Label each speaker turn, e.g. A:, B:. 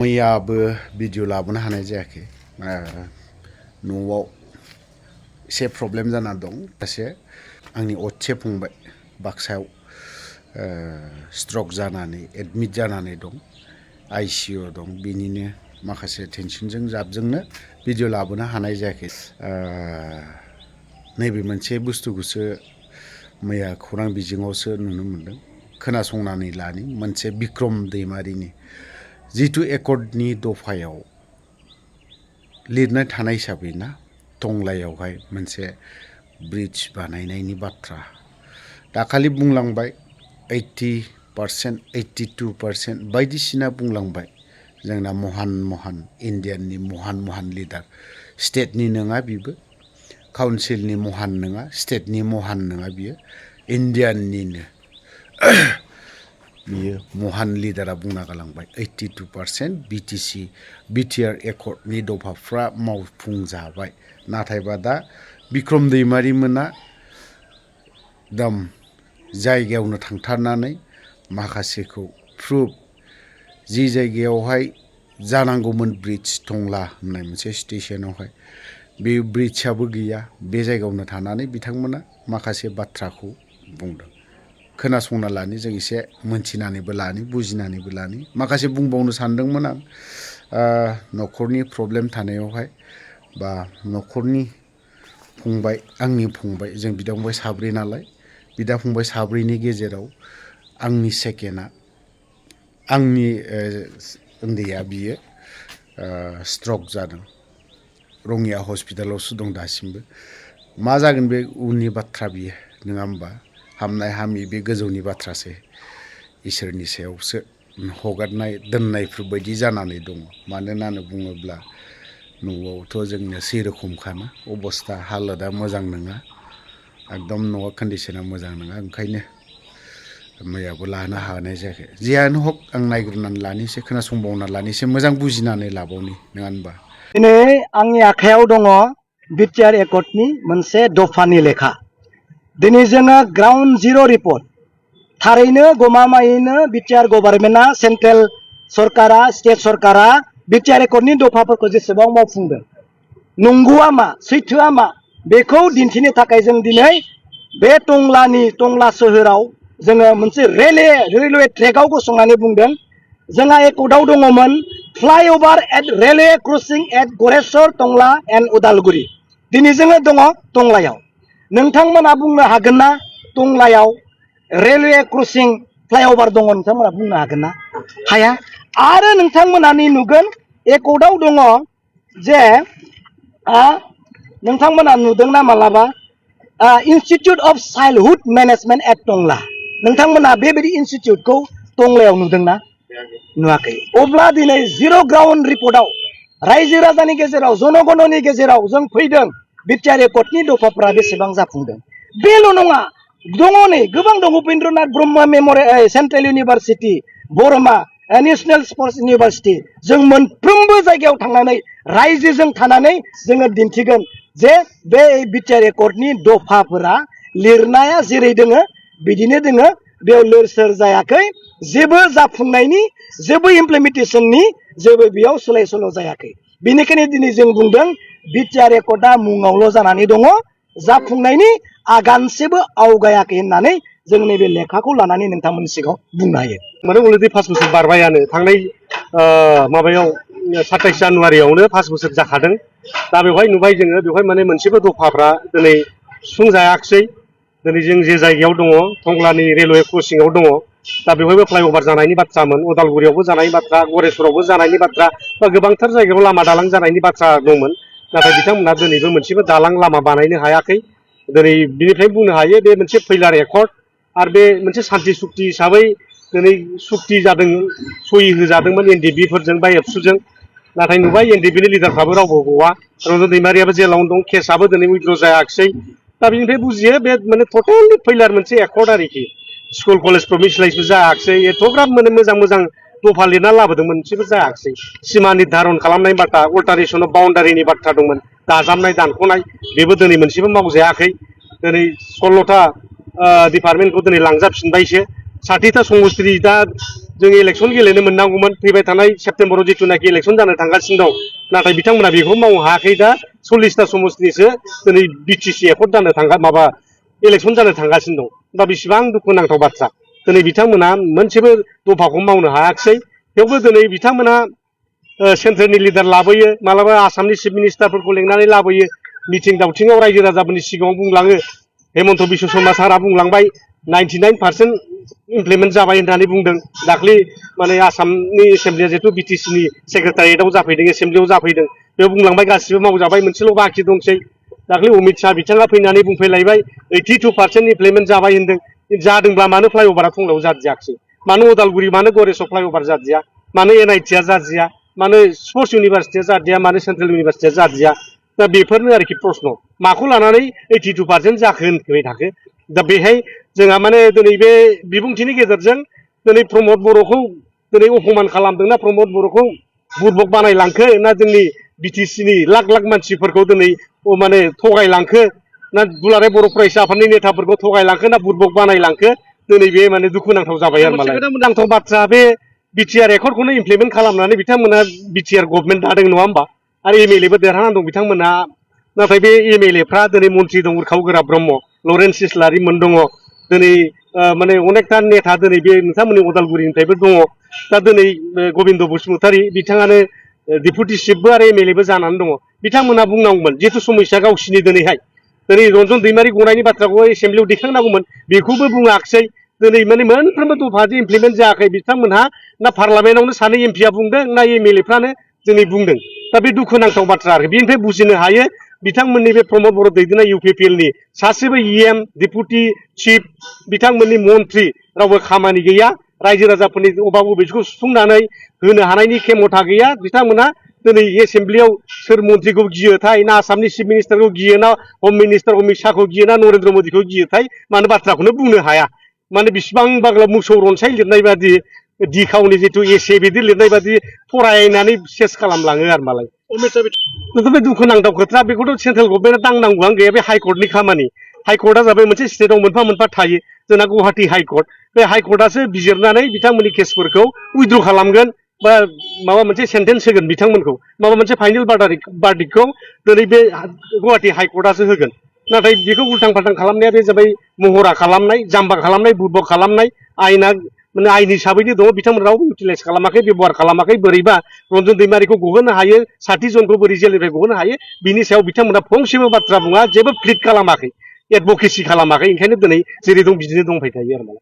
A: मैयाबो video लाबोनो हानाय जायाखै न'आव एसे प्रब्लेम जाना दं सासे आंनि असे फंबाय बाक्सायाव स्ट्रक जानानै एडमिट जानानै दं आइसिइउ दं बिनिनो माखासे टेनसनजों जाबजोंनो भिडिअ लाबोनो हानाय जायाखै नैबे मोनसे बुस्थुखौसो मैया खौरां बिजोङावसो नुनो मोनदों खोनासंनानै लानि मोनसे बिक्रम दैमारिनि जितु एकर्डनि दफायाव लिरनाय थानाय हिसाबै ना टंलायावहाय मोनसे ब्रिज बानायनायनि बाथ्रा दाखालि बुंलांबाय 80% 82% बायदिसिना बुंलांबाय जोंना महान इन्डियाननि महान लिडार स्टेटनि नङा बिबो काउन्सिलनि महान नङा स्टेटनि महान नङा बियो इन्डियाननिनो बियो महान लिडारा बुंना गालांबाय 82% बिटिआर एकर्डनि दफाफ्रा मावफुंजाबाय नाथायबा दा बिक्रम दैमारि मोना दम जायगायावनो थांथारनानै माखासेखौ प्रुफ जि जायगायावहाय जानांगौमोन ब्रिज टंला होननाय मोनसे स्टेशनावहाय बे ब्रिजआबो गैया बे जायगायावनो थानानै बिथांमोना माखासे बाथ्राखौ बुंदों खोनासंना लानि जों एसे मोनथिनानैबो लानि बुजिनानैबो लानि माखासे बुंबावनो सानदोंमोन आं न'खरनि प्रब्लेम थानायावहाय बा न'खरनि फंबाय आंनि फंबाय जों बिदा फंबाय साब्रै नालाय बिदा फंबाय साब्रैनि गेजेराव आंनि सेकेन्डआ आंनि उन्दैया बियो स्ट्रक जादों रङिया हस्पिटालावसो दं दासिमबो मा जागोन बे उननि बाथ्रा बियो नङा होमबा हामनाय हामि बे गोजौनि बाथ्रासो इसोरनि सायावसो हगारनाय दोननायफोरबायदि जानानै दङ मानोना होनना बुङोब्ला न'आवथ' जोंनो सेरखमखाना अबस्था हालोदा मोजां नङा एकदम न'आ कन्डिशना मोजां नङा ओंखायनो मैयाबो लानो हानाय जायाखै जियानो हक आं नायग्रोनानै लानोसै खोनासंबावना लानोसै मोजां बुजिनानै लाबावनि नङा होनबा
B: दिनै आंनि आखायाव दङ बिटिआर एकर्डनि मोनसे दफानि लेखा दिनै जोङो ग्राउन्ड जिर' रिपर्ट थारैनो गमामायैनो बिटिआर गभर्नमेन्टआ सेन्ट्रेल सरकारा स्टेट सरकारा बिटिआर एकर्डनि दफाफोरखौ जेसेबां मावफुंदों नंगौआ मा सैथोआ मा बेखौ दिन्थिनो थाखाय जों दिनै बे टंला सोहोराव जोङो मोनसे रेलवे ट्रेकआव गसंनानै बुंदों जोंहा एकर्डआव दङमोन flyover at railway crossing at Goreswar Tangla and Udalguri दिनै जोङो दङ टंलायाव नोंथांमोना बुंनो हागोन ना टंलायाव रेलवे क्रसिं फ्लाइओभार दङ नोंथांमोना बुंनो हागोन ना हाया आरो नोंथांमोनानि नुगोन एकर्डआव दङ जे नोंथांमोना नुदोंना मालाबा institute of childhood management at टंला नोंथांमोना बेबायदि इन्स्टिट्युटखौ टंलायाव नुदोंना नुवाखै अब्ला दिनै जिर' ग्राउन्ड रिपर्टआव रायजो राजानि गेजेराव जनगणनि गेजेराव जों फैदों बिटिआर एकर्डनि दफाफ्रा बेसेबां जाफुंदों बेल' नङा दङ नै गोबां दं Upendranath Brahma memorial central university Barama national sports university जों मोनफ्रोमबो जायगायाव थांनानै रायजोजों थानानै जोङो दिन्थिगोन जे बे बिटिआर एकर्डनि दफाफोरा लिरनाया जेरै दोङो बिदिनो दोङो बेयाव लोर सोर जायाखै जेबो जाफुंनायनि जेबो इमप्लिमेन्टेसननि जेबो बेयाव सोलाय सोल' जायाखै बेनिखायनो दिनै जों बुंदों बिटिआर एकर्डआ मुङावल' जानानै दङ जाफुंनायनि आगानसेबो आवगायाखै होननानै जों नैबे लेखाखौ लानानै नोंथांमोननि सिगाङाव बुंनो हायो
C: माने अलरेडि 5 बोसोर बारबायानो थांनाय माबायाव 27 जानुवारियावनो 5 बोसोर जाखादों दा बेवहाय नुबाय जोङो बेवहाय माने मोनसेबो दफाफ्रा दिनै सुफुंजायाखिसै दिनै जों जे जायगायाव दङ टंलानि रेलवे क्रसिंआव दङ दा बेवहायबो फ्लाइओभार जानायनि बाथ्रामोन उदालगुरियावबो जानायनि बाथ्रा गरेस्वरावबो जानायनि बाथ्रा बा गोबांथार जायगायाव लामा दालां जानायनि बाथ्रा दंमोन नाथाय बिथांमोना दिनैबो मोनसेबो दालां लामा बानायनो हायाखै दिनै बिनिफ्राय बुंनो हायो बे मोनसे फैलार एकर्ड आरो बे मोनसे सान्थि सुक्ति हिसाबै दिनै सुक्ति जादों सहि होजादोंमोन एनडिएफबिफोरजों बा एबसुजों नाथाय नुबाय एनडिएफबिनि लिडारफ्राबो रावबो गवा रन्जन दैमारियाबो जेलावनो दं केसआबो दिनै उइथड्र जायाखिसै दा बिनिफ्राय बुजियो बे माने टटेलि फैलार मोनसे एकर्ड आरोखि स्कुल कलेज प्रभिन्सियेलाइजबो जायाखिसै एथ'ग्राब माने मोजां दफा लिरना लाबोदोंमोन मोनसेबो जायाखिसै सिमा निर्धारन खालामनायनि बाथ्रा अल्टारेसन अफ बाउन्डारिनि बाथ्रा दंमोन दाजाबनाय दानख'नाय बेबो दिनै मोनसेबो मावजायाखै दिनै 16टा डिपार्टमेन्टखौ दिनै लांजाफिनबायसो 60टा समस्ति दा जों इलेक्सन गेलेनो मोननांगौमोन फैबाय थानाय सेप्तेम्बराव जिथुनाखि इलेक्सन जानो थांगासिनो दं नाथाय बिथांमोना बेखौ मावनो हायाखै दा 40टा समस्तिनिसो दिनै बिटिसि एकर्ड जानो माबा इलेक्सन जानो थांगासिनो दं दा बेसेबां दुखुनांथाव बाथ्रा दिनै बिथांमोना मोनसेबो दफाखौ मावनो हायाखिसै थेवबो दिनै बिथांमोना सेन्ट्रेलनि लिडार लाबोयो मालाबा आसामनि चिफ मिनिस्टारफोरखौ लेंनानै लाबोयो मिथिं दावथिङाव रायजो राजाफोरनि सिगाङाव बुंलाङो हेमन्त बिश्व शर्मा सारा बुंलांबाय 99% इमप्लिमेन्ट जाबाय होननानै बुंदों दाख्लै माने आसामनि एसेम्ब्लिया जिहेतु बिटिसिनि सेक्रेटारियेटआव जाफैदों एसेम्ब्लियाव जाफैदों बेयाव बुंलांबाय गासिबो मावजाबाय मोनसेल' बाखि दंसै दाख्लै अमित शाह बिथाङा फैनानै बुंफैलायबाय 82% इमप्लिमेन्ट जाबाय होनदों जादोंब्ला मानो फ्लाइअभारा टंलायाव जादियाखिसै मानो उदालगुरि मानो गरेसआव फ्लाइअभार जादिया मानो एनआइटिआ जादिया मानो स्पर्ट्स इउनिभारसिटिया जादिया मानो सेन्ट्रेल इउनिभारसिटिया जादिया दा बेफोरनो आरोखि प्रश्न माखौ लानानै 82% जाखो होनबाय थाखो दा बेहाय जोंहा माने दिनै बे बिबुंथिनि गेजेरजों दिनै प्रमद बर'खौ दिनै अपमान खालामदोंना प्रमद बर'खौ बुरबक बानायलांखो ना जोंनि बिटिसिनि लाख लाख मानसिफोरखौ दिनै माने थगायलांखो ना दुलाराय बर' फरायसा आफादनि नेताफोरखौ थगायलांखो ना बुरबक बानायलांखो दिनै बे माने दुखुनांथाव जाबाय आरो मालाय दुखुनांथाव बाथ्रा बे बिटिआर एकर्डखौनो इमप्लिमेन्ट खालामनानै बिथांमोना बिटिआर गभर्नमेन्ट दादों नङा होमबा आरो एमएलएबो देरहानानै दं बिथांमोना नाथाय बे एमएलएफ्रा दिनै मन्त्रि दं उरखाव गोरा ब्रह्म लरेन्स इस्लारिमोन दङ दिनै माने अनेकथा नेता दिनै बे नोंथांमोननि उदालगुरिनिफ्रायबो दङ दा दिनै गबिन्द बसुमतारी बिथाङानो डेपुटि चिफबो आरो एमएलएबो जानानै दङ बिथांमोना बुंनांगौमोन जिहेतु समयसा गावसिनि दिनैहाय दिनै रन्जन दैमारि गनायनि बाथ्राखौ एसेम्ब्लियाव दैखांनांगौमोन बेखौबो बुङाखिसै दिनै माने मोनफ्रोमबो दफा जे इमप्लिमेन्ट जायाखै बिथांमोनहा ना पार्लामेन्टआवनो सानै एमपिआ बुंदों ना एमएलएफ्रानो दिनै बुंदों दा बे दुखुनांथाव बाथ्रा आरो बेनिफ्राय बुजिनो हायो बिथांमोननि बे प्रमद बर' दैदेननाय इउपिपिएलनि सासेबो इएम डेपुटि चिफ बिथांमोननि मन्त्रि रावबो खामानि गैया रायजो राजाफोरनि अभाब अबिसखौ सुफुंनानै होनो हानायनि खेमथा गैया बिथांमोना दिनै एसेम्ब्लियाव सोर मन्त्रिखौ गियोथाय ना आसामनि चिफ मिनिस्टारखौ गियो ना हम मिनिस्टार अमित शाहखौ गियो ना नरेन्द्र मोदीखौ गियोथाय मानो बाथ्राखौनो बुंनो हाया माने बेसिबां बाग्ला मोसौ रनसाय लिरनाय बादि दिखावनि जिथु एसे बिदि लिरनाय बादि फरायनानै सेस खालामलाङो आरो मालाय बे दुखुनांथाव खोथा बेखौथ' सेन्ट्रेल गभर्नमेन्टआ दांनांगौआनो गैया बे हाइकर्टनि खामानि हाइकर्टआ जाबाय मोनसे स्टेटआव मोनफा मोनफा थायो जोंना गुवाहाटि हाइकर्ट बे हाइकर्टआसो बिजिरनानै बिथांमोननि केसफोरखौ उइद्र' खालामगोन बा माबा मोनसे सेन्टेन्स होगोन बिथांमोनखौ माबा मोनसे फाइनेल बार्डिक्टखौ दिनै बे गुवाहाटि हाइकर्टआसो होगोन नाथाय बेखौ उल्थां फाल्थां खालामनाया बे जाबाय महरा खालामनाय जाम्बा खालामनाय बुरबक खालामनाय आयेना माने आयेन हिसाबैनो दङ बिथांमोन रावबो इउटिलाइज खालामाखै बेबहार खालामाखै बोरैबा रन्जन दैमारिखौ गहोनो हायो 60 जनखौ बोरै जेलनिफ्राय गहोनो हायो बिनि सायाव बिथांमोना फंसेबो बाथ्रा बुङा जेबो प्लिट खालामाखै एडभकेसि खालामाखै ओंखायनो दिनै जेरै दं बिदिनो दंबाय थायो आरो